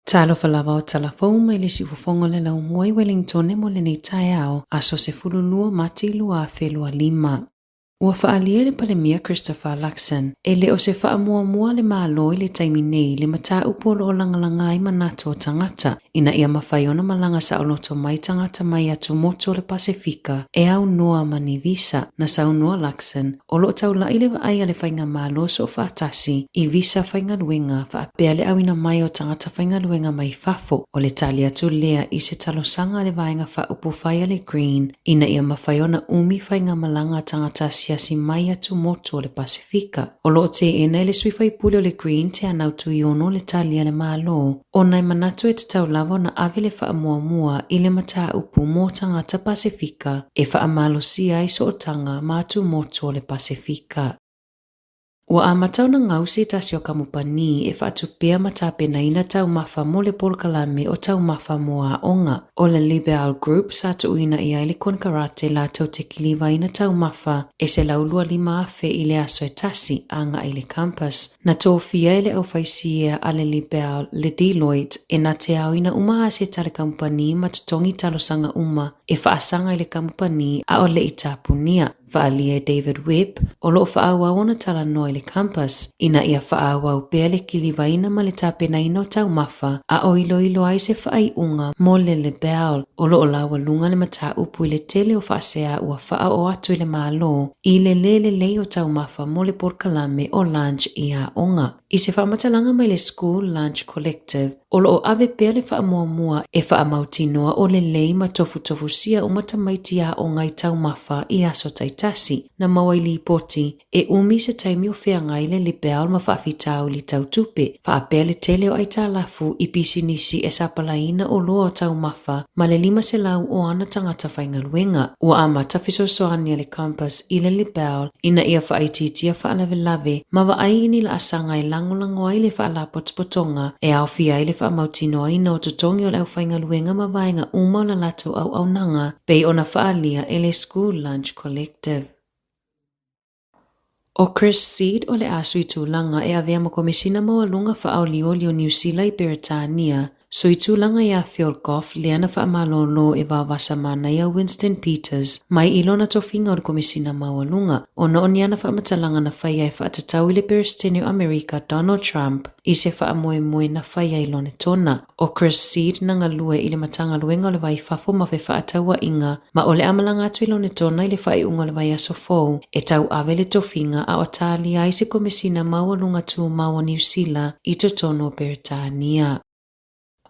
Talofa lava o tala fou mai le siufofoga o le laumua i Wellingtone mo lenei taeao, aso 12 Mati 2025. Ua faaalia e le Palemia Christopher Luxon, e le o se faamuamua a le Malo i le taimi nei le mataupu o lo o lagalaga ai manatu o tagata ina ia mafai ona malaga saoloto mai tagata mai atumotu o le Pasefika e aunoa ma ni visa, na saunoa Luxon, O lo o taulai le vaai a le Faigamalo Soofaatasi i visa faigaluega faapea le auina mai o tagata faigaluega mai fafo. O le tali atu lea i se talosaga a le Vaega Faaupufai a le Green ina ia mafai ona umi faigamalaga a tagata asiasi mai atumotu o le Pasefika. O lo o teena e le sui faipule o le Green Teanau Tuiono le tali a le Malo ona e manatu e tatau lava ona ave le faamuamua i le mataupu mo tagata Pasefika e faamalosia ai sootaga ma atumotu o le Pasefika. Ua amata ona gau se tasi o kamupani e faatupea ma tapenaina taumafa mo le polokalame o taumafa mo aoga. O le Libel Group sa tuuina i ai le konekarate latou te kilivaina taumafa e 125,000 i le aso e tasi agai i le campus. Na tofia e le aufaisiea a le Libel le Deloitte e na te aoina uma aseta a le kamupani ma totogi talosaga uma e faasaga i le kamupani a o le i tapunia. Faaalia e David Webb, o lo o faaauau ona talanoa i le campus ina ia faaauau pea le kilivaina ma le tapenaina o taumafa a o iloilo ai se faaiuga mo le Lebel o lo o laualuga le mataupu i le tele o faasea ua faaoo atu i le Malo i le lē lelei o taumafa mo le polokalame o Lunch i aoga. I se faamatalaga mai le School Lunch Collective, o lo o ave pea le faamuamua e faamautinoa o lelei ma tofutofusia uma tamaiti aoga i taumafa i aso taitasi. Na maua i lipoti, e umi se taimi o feagai le Libel ma faafitauli tau tupe, faapea le tele o aitalafu i pisinisi e sapalaiina oloa o taumafa ma le 500 o ana tagata faigaluega. Ua amata fesoasoani a le Compass i le Libel ina ia faaitiitia faalavelave ma vaai i ni laasaga e lagolago ai le faalapotopotoga e aofia ai le faamautinoaina o totogi o le aufaigaluega ma vaega uma o la latou auaunaga pei ona faaalia e le School Lunch Collective. ʻO Chris Seed o le a sui tulaga e avea ma Komesina Maualuga Faaolioli o Niu Sila i Peretania, sui tulaga iā Phil Goff lea na faamalōlō e vavasa manaia Winston Peters mai i lona tofiga o le Komesina Maualuga ona o ni ana faamatalaga na faia e faatatau i le Peresetene o Amerika Donald Trump i se faamoemoe na faia i Lonetona. ʻO Chris Seed na galue i le Matagaluega o le Va i Fafo ma Fefaatauaiga ma o le a malaga atu i Lonetona i le faaiuga o le vaiaso fou e tauave le tofiga a o talia ai se Komesina Maualuga Tumau o Niu Sila i totonu o Peretania.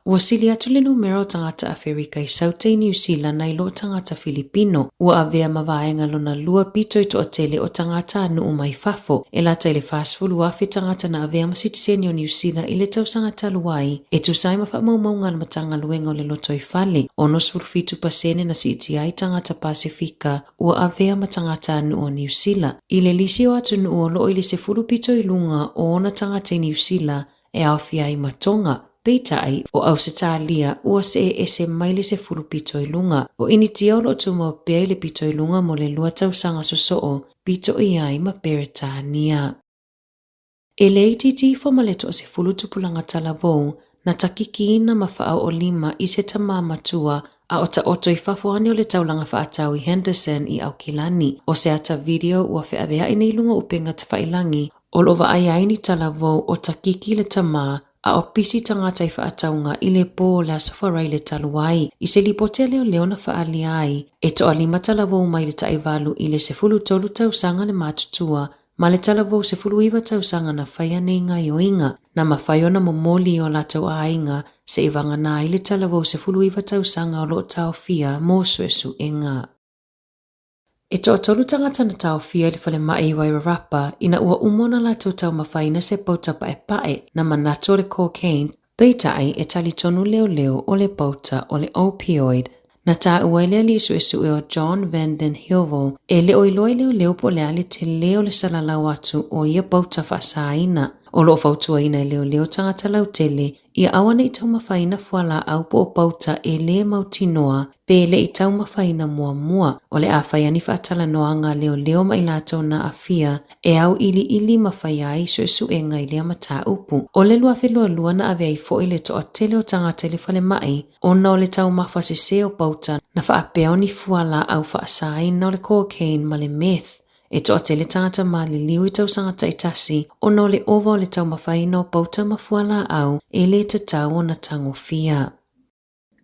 Ua sili atu le numera o tagata Aferika i Saute i Niu Sila nai lo tagata Filipino. Ua avea ma vaega lona lua pito i toatele o tagatanuu mai fafo, e lata i le 40,000 tagata na avea ma sitiseni o Niu Sila i le tausaga talu ai, e tusa ai ma faamaumauga a le Matagaluega o le Lotoifale, 67% na siitia ai tagata Pasefika ua avea ma tagatanuu o Niu Sila. I le lisi o atunuu o lo o i le 10 pito i luga o ona tagata i Niu Sila, e aofia ai ma Tonga, peitai, o Ausetalia ua see ese mai le 10 pito i luga. O Initia o lo o tumau pea i le pito i luga mo le lua tausaga sosoo, pito i ai ma Peretania. E le itiiti ifo ma le toasefulu tupulaga talavou na takikiina ma faaoolima i se tamā matua a o taoto i fafo ane o le taulaga faatau i Henderson i Aukilani. O se ata video ua feaveaʻi nei luga o upega tafailangi o lo o vaaia ai ni talavou o takiki le tamā a o pisi tagata i faatauga i le pō o le Aso Faraile talu ai. I se lipoti a leoleo na faaalia ai, e toalima talavou mai le taivalu i le 13 tausaga le matutua ma le talavou 19 tausaga na faia nei gaioiga, na mafai ona momoli i o latou aiga seʻi vagana ai le talavou 19 tausaga o lo o taofia mo suesuega. E toatolu tagata na taofia i le falemai i Wairarapa ina ua uma ona latou taumafaina se pauta paepae na manatu o le cocaine Peitai, e talitonu leoleo o le pauta o le opioid na taua ai le alii suesue o John Van Den Heuvel e le o iloa i leoleo po o le a le telē o le salalau atu o ia pauta faasaina. O lo o fautuaina e leoleo tagata lautele ia aua ne i taumafaina fualaau po o pauta e lē mautinoa pe le i taumafaina muamua. O le a fai ai ni faatalanoaga a leoleo ma i latou na aafia e auiliili ma faia ai suesuega i lea mataupu. O le 2022 na ave ai foi le toatele o tagata i le falemai ona o le taumafa sese o pauta na faapea o ni fualaau faasaina o le cocaine ma le meth. E toatele tagata maliliu i tausaga taitasi ona o le ova o le taumafaina o pauta ma fualaau e le tatau ona tagofia.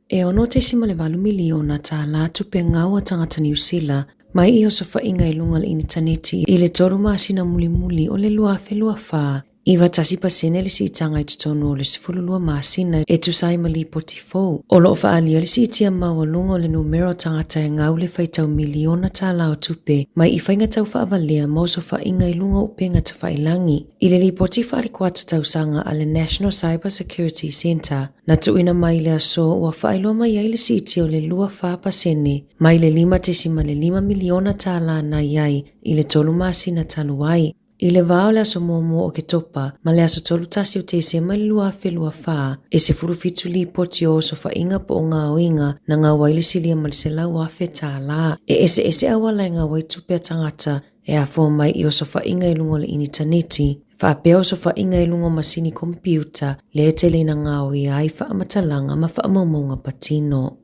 E $6.8 miliona tālā tupe gau a tagata Niu Sila mai i osofaiga i luga o le initaneti i le tolu masina mulimuli o le 2024, 91% le siitaga i totonu o le 12 masina e tusa ai ma lipoti fou. O lo o faaalia le siitia maualuga o le numera o tagata e gau le faitau miliona tālā o tupe mai i faiga tau faavalea ma osofaiga i luga o upega tafailagi. I le lipoti faale-kuata tausaga a le National Cyber Security Centre, na tuuina mai i le aso ua faailoa mai ai le siitia o le 24% mai le $5.5 miliona tālā na i ai i le tolu masina talu ai. I le vā o le aso muamua o Oketopa ma le aso 31 o Tesema i le 2024, e 17 lipoti o osofaiga po o gaoiga na gau ai le silia ma le $100,000. E eseese auala e gau ai tupe a tagata e afua mai i osofaiga i luga o le initaneti, faapea osofaiga i luga o masini komepiuta lea e tele ina gaoia ai faamatalaga ma faamaumauga patino.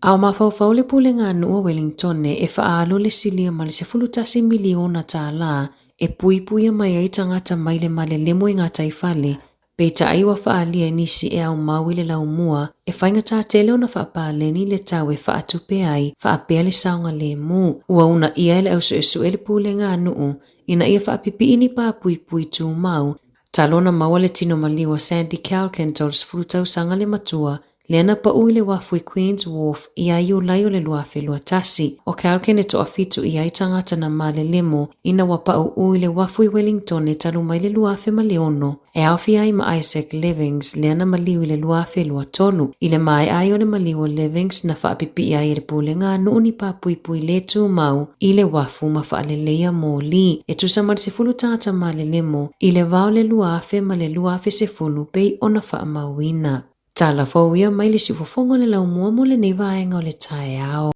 A o mafaufau le Pulega a Nuu o Welingtone e faaalu le silia ma le $11 miliona tālā e puipuia mai ai tagata mai le malelemo i gataifale, peitai ua faaalia e nisi e aumau i le laumua e faigata tele ona faapaleni le tau e faatupe ai faapea le saogalemu. Ua uunaia e le ausuesue le Pulega a Nuu ina ia faapipii ni pā puipui tumau talu ona maua le tino maliu o Sandy Calkin 30 tausaga le matua lea na pau i le uafu i Queen's Wharf ia Iulai o le 2021. ʻO Calkin e toafitu i ai tagata na malelemo ina ua paʻuʻu i le uafu i Wellingtone talu mai le 2006, e aofia ai ma Isaac Levings lea na maliu i le 2023. I le maea ai o le maliu o Levings na faapipii ai e le Pulega a Nuu ni pā puipui lē tumau i le uafu ma faaleleia moli e tusa ma le 10 tagata malelemo i le va o le 2000 ma le 2010 pei ona faamauina. Tala fou ia mai le siufofoga o le laumua mo lenei vaega o le taeao.